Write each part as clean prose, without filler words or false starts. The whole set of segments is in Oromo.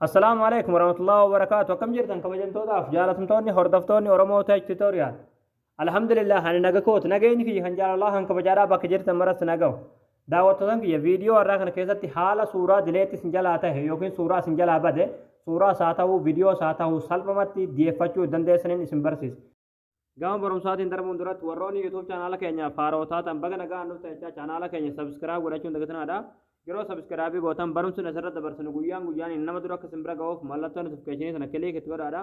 Assalaamu alaikum warahmatullahi wabarakaatu. Akkam jirtan kabajamtootaaf jaalatamtoonni hordoftoonni Oromoo Tech Tutorial. Alhamdulillah, ani naga kooti. Nageenyi kiyya kan jaalalaa kan kabajaadhaa bakka jirtan maratti naga'u. Daawwattootan kiyya, viidiyoo har'aa kana keessatti haala suuraa delete isin jalaa tahe yookiin suuraa isin jalaa bade, suuraas haa ta'uu viidiyoos haa ta'uu, salphumatti deeffachuu dandeessaniin isin barsiisa. Gama barumsaatiin darbuun duratti, warroonni YouTube chaanaala keenyaaf haaroo taatan baga nagaan dhuftan jechaa, chaanaala keenya subscribe godhachuun dagatinaadha. Yeroo subscribe gootan barumsi asirratti dabarsinu guyyaan guyyaan nama dura akka isin bira ga'uuf mallattoo notification sana click itti godhaadha.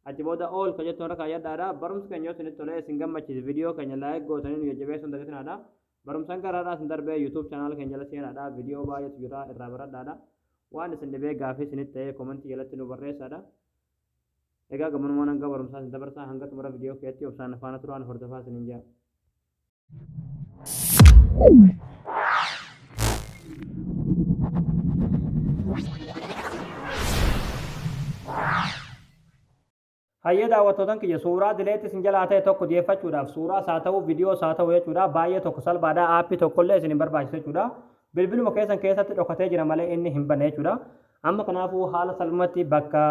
Achi booda all ka jettuun irra kaayyadhaadha. Barumsi keenya yoo isinitti tolee isin gammachiise, viidiyoo keenya like gootanii nu jajjabeessuun dagatinaadha. Barumsaan garaadhaa isin darbee YouTube chaanaala keenya jala seenaadha. Viidiyoo baay'eetu jira, irraa baradhaadha. Waan isin dhibee gaafii isinitti ta'ee comment jalatti nu barreessaadha. Egaa gamanumaan hanga barumsaa isin dabarsaa, hanga xumura viidiyoo keetti obsaan faana turaan hordofaa isiniin jira. Hayyee daawwattootan kiyya, suuraa delete isin jalaa ta'e tokko deeffachuudhaaf, suuraas haa ta'u viidiyoos haa ta'u jechuudha, baay'ee tokko salphaadha. Aappii tokkollee isin hin barbaachisu jechuudha. Bilbiluma keessan keessatti dhokatee jira malee inni hin banne jechuudha. Amma kanaafuu haala salphumatti bakka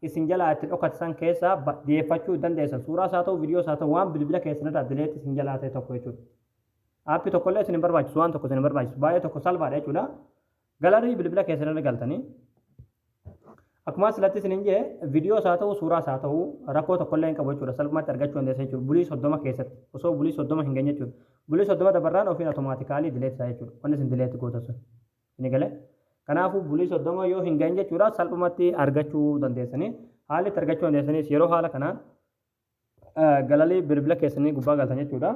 isin jalaa itti dhokate san keessa deeffachuu dandeessan. Suuraas haa ta'u viidiyoos haa ta'u, waan bilbila keessan irraa delete isin jalaa ta'e tokko jechuudha. Aappii tokkollee isin hin barbaachisu, waan tokko isin hin barbaachisu, baay'ee tokko salphaadha jechuudha. Gallery bilbila keessan irra galtanii, akkuma asirratti isiniin jee, viidiyoos haa ta'u suuraas haa ta'u rakkoo tokkollee hin qabu jechuudha. Salphumatti argachuu dandeessan jechuudha. Bulii 30 keessatti, osoo bulii 30 hin geenye jechuudha. Bulii 30 dabarraan ofiin automatically delete ta'a jechuudha. Wanni isin delete gootan sun. Inni galee. Kanaafuu bulii 30 yoo hin geenye jechuudha, salphumatti argachuu dandeessanii. Haalli itti argachuu dandeessanis yeroo haala kanaan gallery bilbila keessanii gubbaa galtan jechuudha.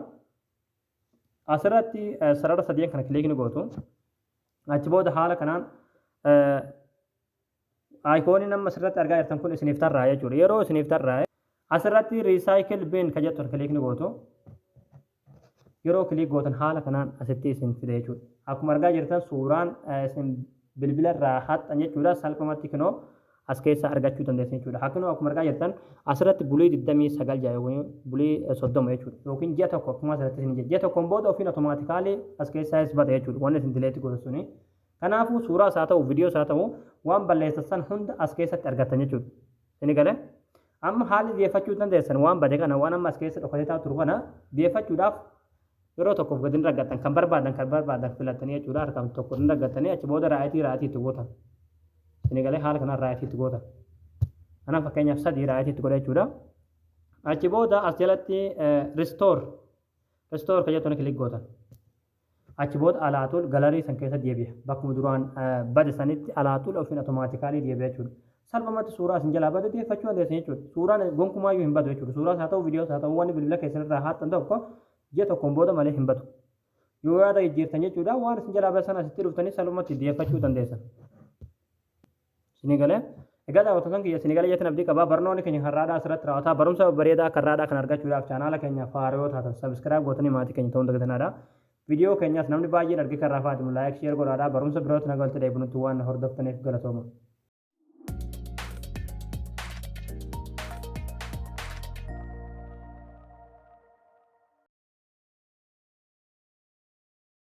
Asirratti sarara sadeen kana click ni gootu. Achi booda haala kanaan iconiin amma asirratti argaa jirtan kun isiniif tarraa'a jechuudha. Yeroo isiniif tarraa'e asirratti recycle bin ka jettu click ni gootu. Yeroo click gootan haala kanaan asitti isin fide jechuudha. Akkuma argaa jirtan suuraan isin bilbila irraa haxxan jechuudha, salphumatti kinoo as keessa argachuu dandeessan jechuudha. Hakinoo akkuma argaa jirtan asirratti bulii 29 jaa yookiin bulii 30 jechuudha. Yookiin ji'a tokko, akkuma asirratti isin ji'a tokkoon booda ofiin automatically as keessaa is bada jechuudha. Wanni isin delete gootan suni. Kanaafuu suuraas haa ta'u viidiyoos haa ta'u, waan balleessan san hunda as keessatti argattan jechuudha. Inni galee. Amma haalli deeffachuu dandeessan, waan bade kana, waan amma as keessa dhokatee taa'u turu kana deeffachuudhaaf, yeroo tokkoof gadi hin raggattan, kan barbaadan filattanii jechuudha, harkaan tokko hin raggattanii, achi booda right itti gootan. Inni galee, haala kanaan right itti gootan. Kanaaf fakkeenyaaf sadii right itti godha jechuudha. Achi booda as jalatti restore kan jettu click gootan. Achi booda alaatul gallery san keessa deebi'a. Bakkuma duraan bade sanitti alaatul ofiin automatically deebi'a jechuudha. Salphumatti suuraa isin jalaa bade deeffachuu dandeessan jechuudha. Suuraan gonkumaayyuu hin badu jechuudha. Suuraas haa ta'u viidiyoos haa ta'u, wanni bilbila keessan irraa haxxan tokko ji'a tokkoon booda malee hin badu. Yoo yaada jijjiirtan jechuudha, waan isin jalaa bade sana asitti dhuftanii salphumatti deeffachuu dandeessan. Isinii galee? Egaa daawwattoota kiyya, isinii galee jettan abdii qabaa. Barnoonni keenya har'aadhaa asirratti raawwataa. Barumsa bareedaa akka har'aadhaa kan argachuudhaaf chaanaala keenya haaraa yoo taatan subscribe gootanii maatii keenya ta'uun dagatanaadha. Viidiyoo keenyas namni baay'een argee kan irraa fayyadamu like, share godhaadha. Barumsa birootti nagaa walitti deebinutti waan hordoftaniif galatooma.